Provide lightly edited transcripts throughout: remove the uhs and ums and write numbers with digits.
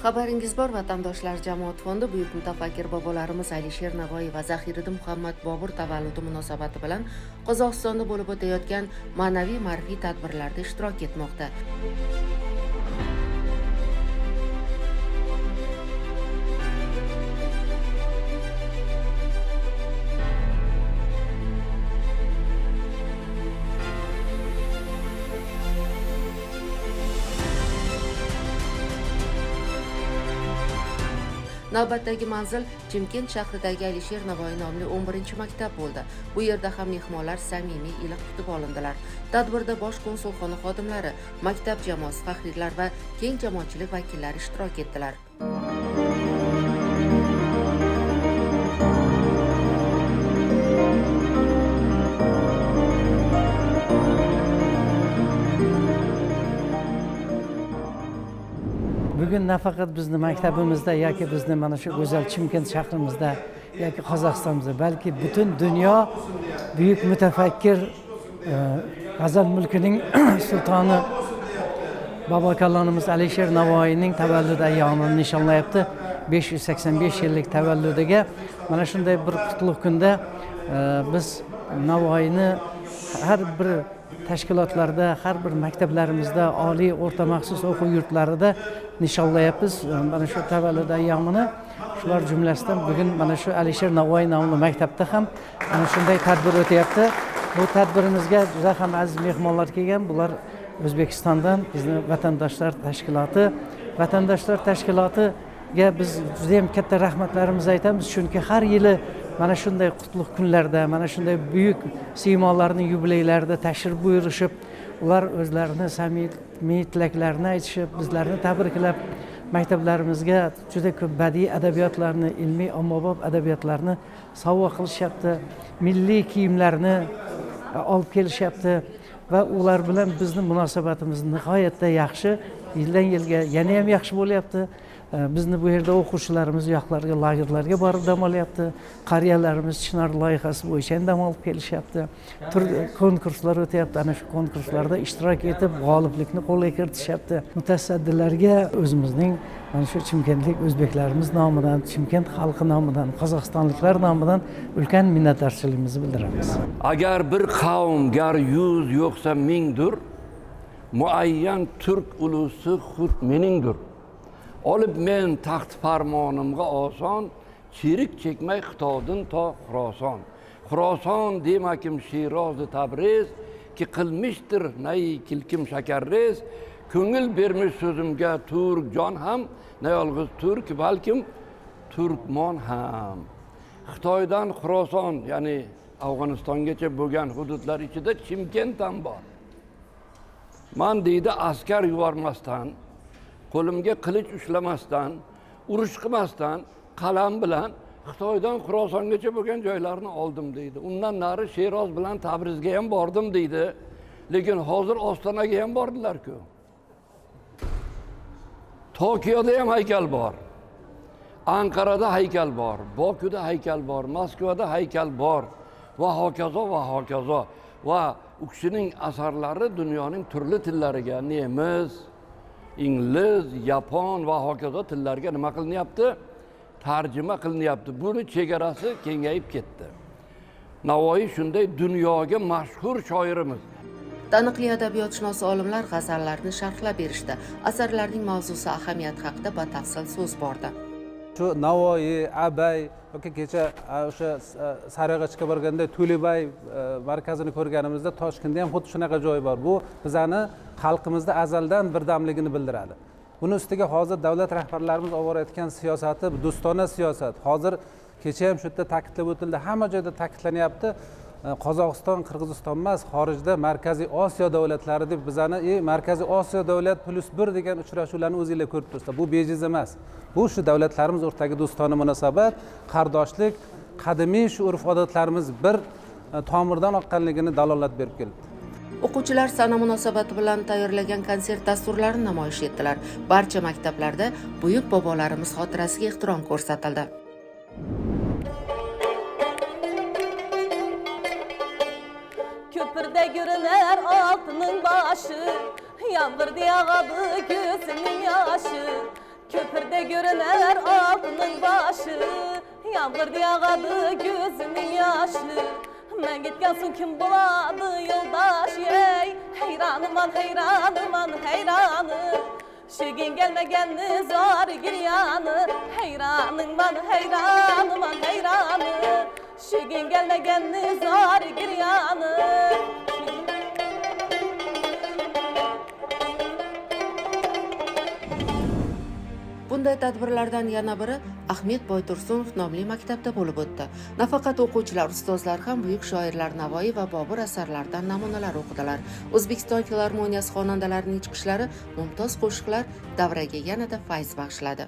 Xabaringiz bor, Vatandoshlar jamoat fondi buyuk mutafakkir bobolarimiz Alisher Navoiy va Zahiriddin Muhammad Bobur tavalludi munosabati bilan Qozog'istonda bo'lib o'tayotgan ma'naviy ma'rifiy tadbirlarda ishtirok etmoqda. Navbatdagi manzil Chimkent shahridagi Alisher Navoiy nomli 11-maktab bo'ldi. Bu yerda ham mehmonlar samimiy, iliq kutib olindilar. Tadbirda bosh konsulxona xodimlari, maktab jamoasi, faxriylar va keng jamoatchilik vakillari ishtirok etdilar. Bugun nafaqat bizni maktabimizda yoki bizni mana shu go'zal Chimkent shahrimizda yoki Qozog'istonimizda, balki butun dunyo buyuk mutafakkir g'azal mulkining sultoni bobo kalonimiz Alisher Navoiyning tavallud ayyomini nishonlayapti. 585 yillik tavalludiga mana shunday bir qutlug' kunda biz Navoiyni har bir tashkilotlarda, har bir maktablarimizda, oliy, o'rta maxsus o'quv yurtlarida nishonlayapmiz mana shu tavallud ayyomini. Shular jumlasidan bugun mana shu Alisher Navoiy nomli maktabda ham mana shunday tadbir o'tyapti. Bu tadbirimizga juda ham aziz mehmonlar kelgan. Bular O'zbekistondan bizni Vatandoshlar tashkiloti. Vatandoshlar tashkilotiga biz juda ham katta rahmatlarimizni aytamiz, chunki har yili mana shunday qutlug' kunlarda, mana shunday buyuk siymolarning yubileylarida tashrif buyurishib, ular o'zlarini samimiy tilaklarini aytishib, bizlarni tabriklab, maktablarimizga juda ko'p badiiy adabiyotlarni, ilmiy ommabop adabiyotlarni sovg'a qilishyapti, milliy kiyimlarni olib kelishyapti va ular bilan bizni munosabatimiz nihoyatda yaxshi, yildan yilga yana ham yaxshi bo'lyapti. Bizni bu yerda o'quvchilarimiz yoqlarga, lagerlarga borib dam olyapti. Qariyalarimiz Chinor loyihasi bo'yicha ham dam olib kelishyapti. Konkurslar o'tyapti. Ana shu konkurslarda ishtirok etib, g'oliblikni qo'lga kiritishyapti. Mutasaddilarga o'zimizning mana shu chimkentlik o'zbeklarimiz nomidan, Chimkent xalqi nomidan, qozog'istonliklar nomidan ulkan minnatdorchiligimizni bildiramiz. Agar bir qavm gar yuz yo'qsa mingdir, muayyan turk ulusi xud meningdir. Olib men taxt farmonimga oson, cherik chekmay Xitoydan to Xuroson. Xuroson demakim Sherozi Tabriz, ki qilmishdir nay kilkim shakarrez, ko'ngil bermish so'zimga turk jon ham, na yolg'iz turk balkim turkmon ham. Xitoydan Xuroson, ya'ni Afg'onistongacha bo'lgan hududlar ichida Chimkent ham bor. Man deydi askar yubormasdan, qo'limga qilich ushlamasdan, urush qilmasdan, qalam bilan Xitoydan Xurosongacha bo'lgan joylarni oldim deydi. Undan nari Sheroz bilan Tabrizga ham bordim deydi. Lekin hozir Ostonaga ham bordilar-ku. Tokioda ham haykal bor. Anqarada haykal bor, Bokuda haykal bor, Moskvada haykal bor va hokazo va hokazo. Va u kishining asarlari dunyoning turli tillariga, nemis, ingliz, yapon va hokazo tillarga nima qilinyapti? Tarjima qilinyapti. Buni chegarasi kengayib ketdi. Navoiy shunday dunyoga mashhur shoirimiz. Taniqli adabiyotshunos olimlar g'azallarni sharhlab berishdi. Asarlarning mavzusi, ahamiyati haqida batafsil so'z bordi. Shu Navoiy, Abay yoki kecha o'sha Sarig'achga borganda To'libay markazini ko'rganimizda Toshkentda ham xuddi shunaqa joy bor. Bu bizani xalqimizda azaldan birdamligini bildiradi. Buni ustiga hozir davlat rahbarlarimiz olib borayotgan siyosati do'stona siyosat. Hozir kecha ham shu yerda ta'kidlab o'tildi, hamma joyda ta'kidlanyapti. Qozog'iston, Qirg'iziston emas, xorijda Markaziy Osiyo davlatlari deb bizani Markaziy Osiyo davlat +1 degan uchrashuvlarni o'zinglar ko'rib turibsizlar. Bu bejiz emas. Bu shu davlatlarimiz o'rtadagi do'stona munosabat, qardoshlik, qadimiy shu urf-odatlarimiz bir tomirdan oqqanligini dalolat berib kelibdi. O'quvchilar sana munosabati bilan tayyorlagan konsert dasturlarini namoyish etdilar. Barcha maktablarda buyuk bobolarimiz xotirasiga ehtirom ko'rsatildi. Köpürde görüner altının başı, yağmur yağadı gözümün yaşı. Köpürde görüner altının başı, yağmur yağadı gözümün yaşı. Men gitken soň kim buladı yoldaş ey, heyranıman heyranıman heyranı. Şugün gelmegenni zor giryanı, heyranıman heyranıman heyranı. Şugün gelmegenni zor giryanı. Bunday tadbirlardan yana biri Ahmet Boytursunov nomli maktabda bo'lib o'tdi. Nafaqat o'quvchilar, ustozlar ham buyuk shoirlar Navoiy va Bobur asarlaridan namunalar o'qidilar. O'zbekiston filarmoniyasi xonandalarining chiqishlari, mumtoz qo'shiqlar davraga yanada fayz bag'ishladi.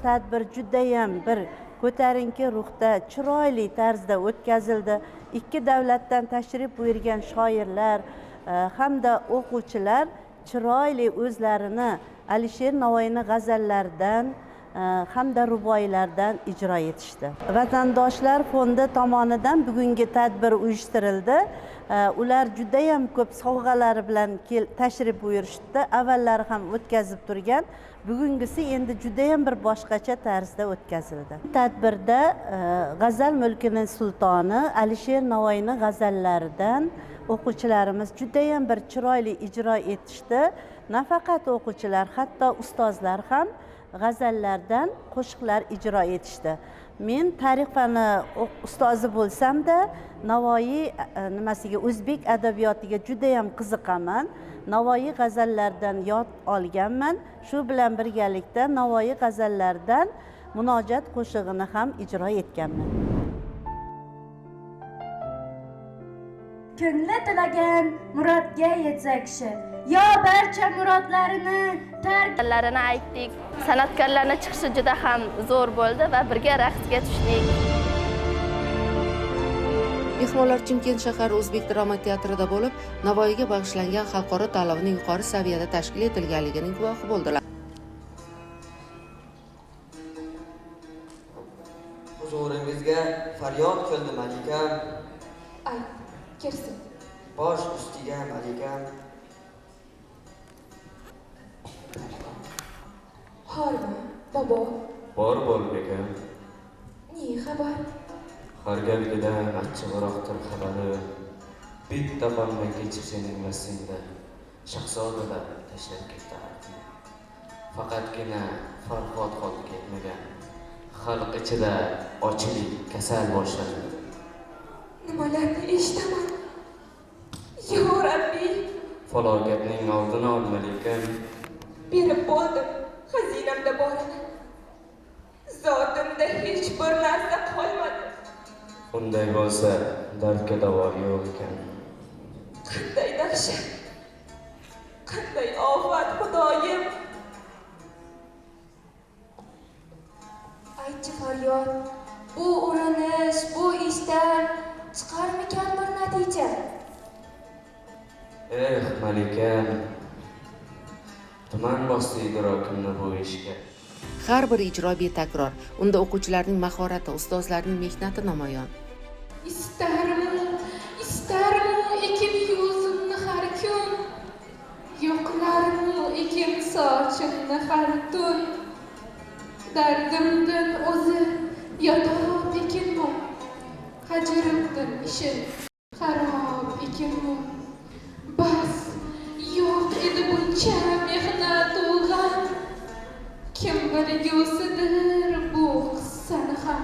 Tadbir judayam bir ko'tarinki ruhda, chiroyli tarzda o'tkazildi. Ikki davlatdan tashrif buyurgan shoirlar hamda o'quvchilar chiroyli o'zlarini Alisher Navoiyning g'azallaridan hamda ruboiylardan ijro etishdi. Vatandoshlar fondi tomonidan bugungi tadbir uyushtirildi. Ular judayam ko'p sovg'alari bilan tashrif buyurishdi. Avvallari ham o'tkazib turgan, bugungisi endi judayam bir boshqacha tarzda o'tkazildi. Tadbirda g'azal mulkining sultoni Alisher Navoiyning g'azallaridan o'quvchilarimiz judayam bir chiroyli ijro etishdi. Nafaqat o'quvchilar, hatto ustozlar ham g'azallardan qo'shiqlar ijro etishdi. Men tarix fani ustozi bo'lsam-da, Navoiy nimasiga, o'zbek adabiyotiga judayam qiziqaman. Navoiy g'azallaridan yod olganman. Shu bilan birgalikda Navoiy g'azallaridan munojat qo'shig'ini ham ijro etganman. Ko'ngli tilagan murodga yetsa kishi, yo barcha murodlarini tarklarini aytdik. San'atkorlarning chiqishi juda ham zo'r bo'ldi va birga raqsga tushdik. Mehmonlar Chimkent shahar O'zbek drama teatrida bo'lib, Navoiyga bag'ishlangan xalqaro tanlovning yuqori saviyada tashkil etilganligining guvohi bo'ldilar. Huzuringizga faryod qildi malikam. Ay, kirsin. Bosh ustiga malikam. Hormi, bobo? Bor bo'lbegim. Ne xabar? Har galgidan achchig'roqdir xabari. Bitta qolmay kechib sening vasingda. Shahzodalar tashlab ketdi artni. Faqatgina Farhod qoldi ketmagan. Xalq ichida ochlik, kasal boshlandi. Nimalarni eshitaman? Yo Rabbi! Falokatning oldini ol malikam. Berib bo'ldim xazinamda borini. Zotimda hech bir narsa qolmadi. Unday bo'lsa, dardga davo yo'q ekan. Qanday dahshat, qanday ofat, Xudoyim! Aytchi Faryod, bu urinish, bu ishdan chiqarmikan bir natija? Eh, malikam, tuman bosdi idrokimni bu ishga. Har bir ijro betakror. Unda o'quvchilarning mahorati, ustozlarning mehnati namoyon. Istarmu ekin yuzimni har kun, yo'qlarmu ekin sochimni har tun. Dardimdan o'zi yotob ekinmu, hajrimdan ishim xarob ekinmu. Bas, yo'q edi buncha mehnat g'am. Kim bilgusidir bu qissani ham.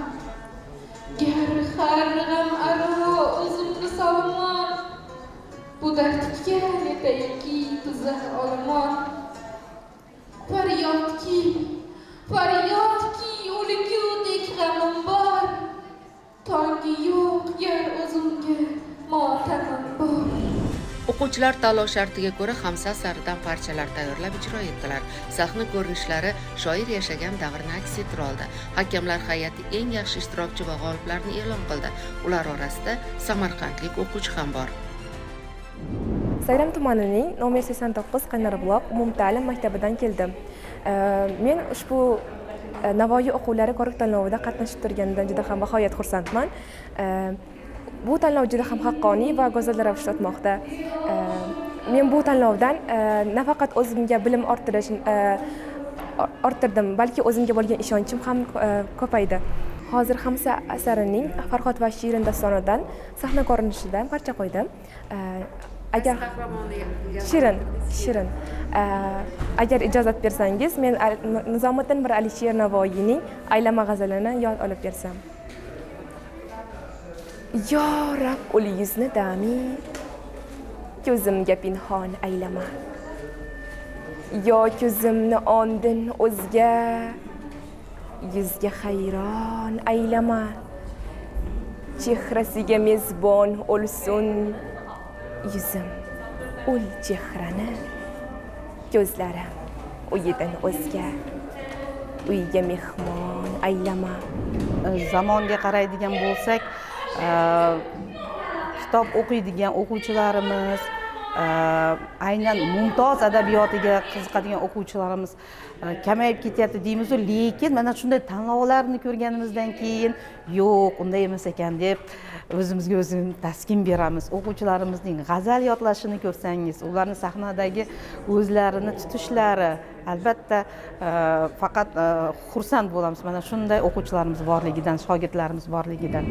Gar har g'am aro o'zimni solmam, Dardga netayki tuzar olomon. Faryodki, faryodki, o'lgudek g'amim bor. Tongi yo'q gar o'zimga motamim bor. O'quvchilar tanlov shartiga ko'ra Xamsa asaridan parchalar tayyorlab ijro etdilar. Sahna ko'rinishlari shoir yashagan davrni aks ettira oldi. Hakamlar hay'ati eng yaxshi ishtirokchi va g'oliblarni e'lon qildi. Ular orasida samarqandlik o'quvchi ham bor. Sayram tumanining nomer 89 Qaynarbuloq umumta'lim maktabidan keldim. Men ushbu Navoiy o'quvlari ko'rik tanlovida qatnashib turganimdan juda ham bag'oyat xursandman. Bu tanlov juda ham haqqoniy va go'zal ravishda o'tmoqda. Men bu tanlovdan nafaqat o'zimga bilim orttirdim, balki o'zimga bo'lgan ishonchim ham ko'paydi. Hozir Xamsa asarining Farhod va Shirin dostonidan sahna ko'rinishidan parcha qo'ydim. Agar Shirin, agar ijozat bersangiz, men Nizomiddin bir Alisher Navoiyning Aylama g'azalini yod olib bersam. Yo Rab, ul yuzni dami, ko'zimga pinhon aylama. Yo ko'zimni ondin o'zga, yuzga hayron aylama. Chehrasiga mezbon o'lsun, yuzim ul chehrani, ko'zlarim uyidan o'zga, uyga mehmon aylama. Zamonga qaraydigan bo'lsak, kitob o'qiydigan o'quvchilarimiz, aynan mumtoz adabiyotiga qiziqadigan o'quvchilarimiz kamayib ketyapti deymiz-u, lekin mana shunday tanlovlarni ko'rganimizdan keyin yo'q, unday emas ekan deb o'zimizga o'zimiz taskin beramiz. O'quvchilarimizning g'azal yodlashini ko'rsangiz, ularni sahnadagi o'zlarini tutishlari, albatta faqat xursand bo'lamiz mana shunday o'quvchilarimiz borligidan, shogirdlarimiz borligidan.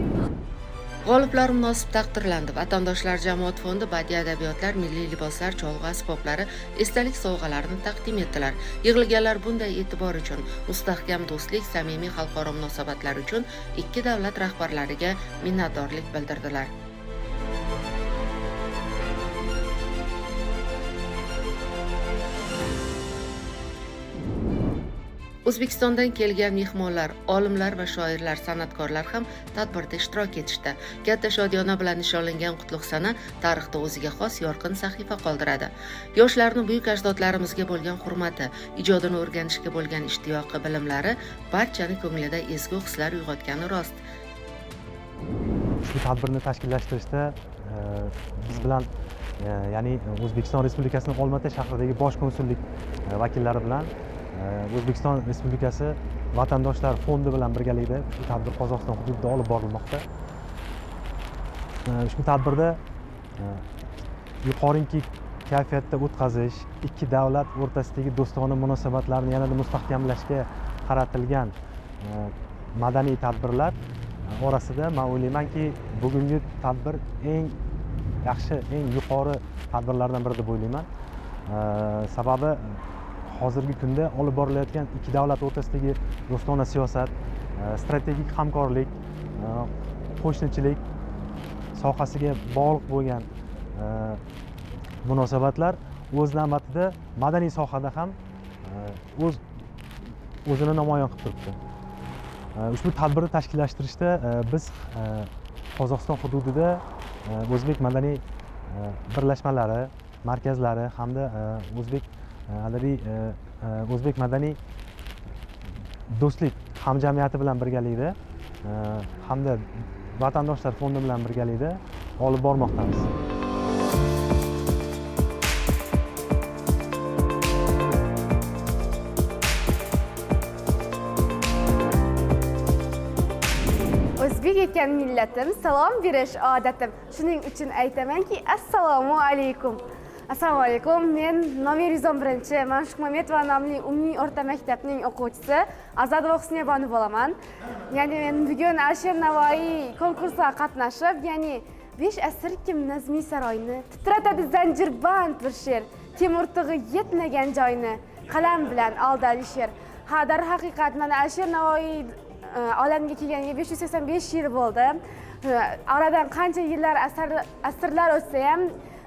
G'oliblar munosib taqdirlandi. Vatandoshlar jamoat fondi badiiy adabiyotlar, milliy liboslar, cholg'u asboblari, esdalik sovg'alarini taqdim etdilar. Yig'ilganlar bunday e'tibor uchun, mustahkam do'stlik, samimiy xalqaro munosabatlar uchun ikki davlat rahbarlariga minnatdorlik bildirdilar. O'zbekistondan kelgan mehmonlar, olimlar va shoirlar, san'atkorlar ham tadbirda ishtirok etishdi. Katta shodiyona bilan nishonlangan qutlug' sana tarixda o'ziga xos yorqin sahifa qoldiradi. Yoshlarning buyuk ajdodlarimizga bo'lgan hurmati, ijodini o'rganishga bo'lgan ishtiyoqi, bilimlari barchani ko'nglida ezgu hislar uyg'otgani rost. Ushbu tadbirni tashkillashtirishda biz bilan, ya'ni O'zbekiston Respublikasining Olmaota shahridagi bosh konsullik vakillari bilan O'zbekiston Respublikasi Vatandoshlar fondi bilan birgalikda ushbu tadbir Qozog'iston hududida olib borilmoqda. Ushbu tadbirda yuqorinki kayfiyatda o'tkazish, ikki davlat o'rtasidagi do'stona munosabatlarni yanada mustahkamlashga qaratilgan madaniy tadbirlar orasida men o'ylaymanki, bugungi tadbir eng yaxshi, eng yuqori tadbirlardan biri deb o'ylayman. Sababi hozirgi kunda olib borilayotgan ikki davlat o'rtasidagi do'stona siyosat, strategik hamkorlik, qo'shnichilik sohasiga bog'liq bo'lgan munosabatlar o'z navbatida madaniy sohada ham o'zini namoyon qilib turibdi. Ushbu tadbirni tashkillashtirishda biz Qozog'iston hududida o'zbek madaniy birlashmalari, markazlari hamda o'zbek adabiy o'zbek madaniy do'stlik hamjamiyati bilan birgalikda hamda Vatandoshlar fondi bilan birgalikda olib bormoqdamiz. O'zbek ekan millatim, salom berish odatim. Shuning uchun aytamanki, assalomu alaykum. Assalomu alaykum. Men nomer 111 Ma'shuq Mametova nomli umumiy o'rta maktabning o'quvchisi Azadova Husniya Bonu bo'laman. Ya'ni men bugun Alisher Navoiy konkursida qatnashib, ya'ni 5 asr kim nazmiy saroyni titratadi zanjirband bir she'r, temur tig'i yetmagan joyni qalam bilan oldi Alisher. Ha, darhaqiqat mana Alisher Navoiy olamga kelganiga 585 yil bo'ldi. Oradan qancha yillar, asrlar o'tsa ham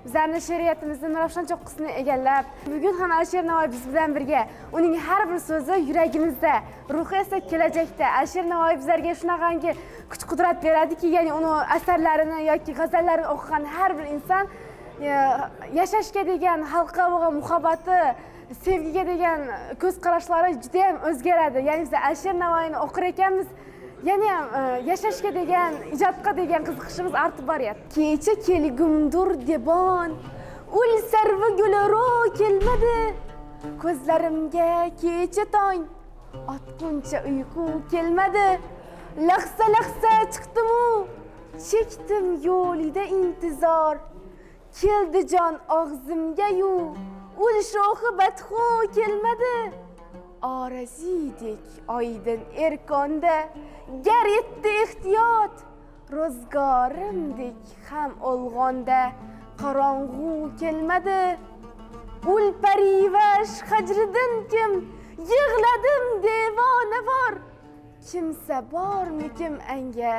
Bizlarni she'riyatimizni Nurafshon cho'qqisini egallab, bugun ham Alisher Navoiy biz bilan birga. Uning har bir so'zi yuragimizda, ruhi esa kelajakda. Alisher Navoiy bizlarga shunaqangi kuch-qudrat beradiki, ya'ni uni asarlarini yoki g'azallarini o'qigan har bir inson yashashga degan, xalqqa bo'lgan muhabbati, sevgiga degan ko'z qarashlari juda ham o'zgaradi. Ya'ni biz Alisher Navoiyni o'qir ekanmiz, yana ham yashashga degan, ijodga degan qiziqishimiz ortib boryapti. Kecha kelgumdur debon, ul sarvi gulro kelmadi. Ko'zlarimga kecha tong otguncha uyqu kelmadi. Lahza-lahza chiqdim-u, chekdim yo'lida intizor. Keldi jon og'zimga-yu, ul sho'xi badxu kelmadi. Orazidek oydin erkonda gar etdi ehtiyot, ro'zgorimdek ham o'lg'onda qorong'u kelmadi. Ul parivash hajridan kim yig'ladim devonavor, kimsa bormikim anga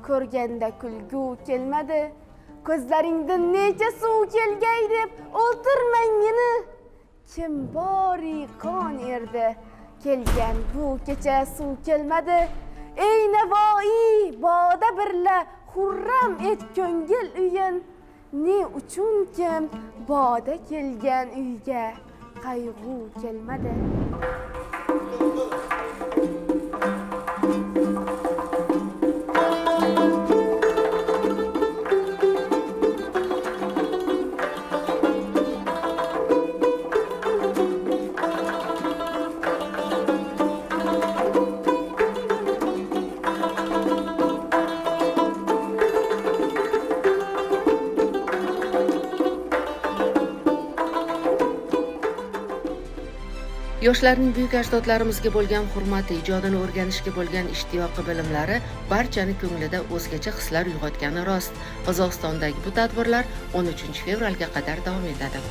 ko'rganda kulgu kelmadi. Ko'zlaringdan necha suv kelgay deb o'ltirmang meni, kim bori qon erdi kelgan bu kecha suv kelmadi. Ey Navoiy, boda birla xurram et ko'ngil uyin, ne uchun kim boda kelgan uyga qayg'u kelmadi. Yoshlarning buyuk ajdodlarimizga bo'lgan hurmati, ijodini o'rganishga bo'lgan ishtiyoqi, bilimlari barchani ko'nglida o'zgacha hislar uyg'otgani rost. Qozog'istondagi bu tadbirlar 13 fevralga qadar davom etadi.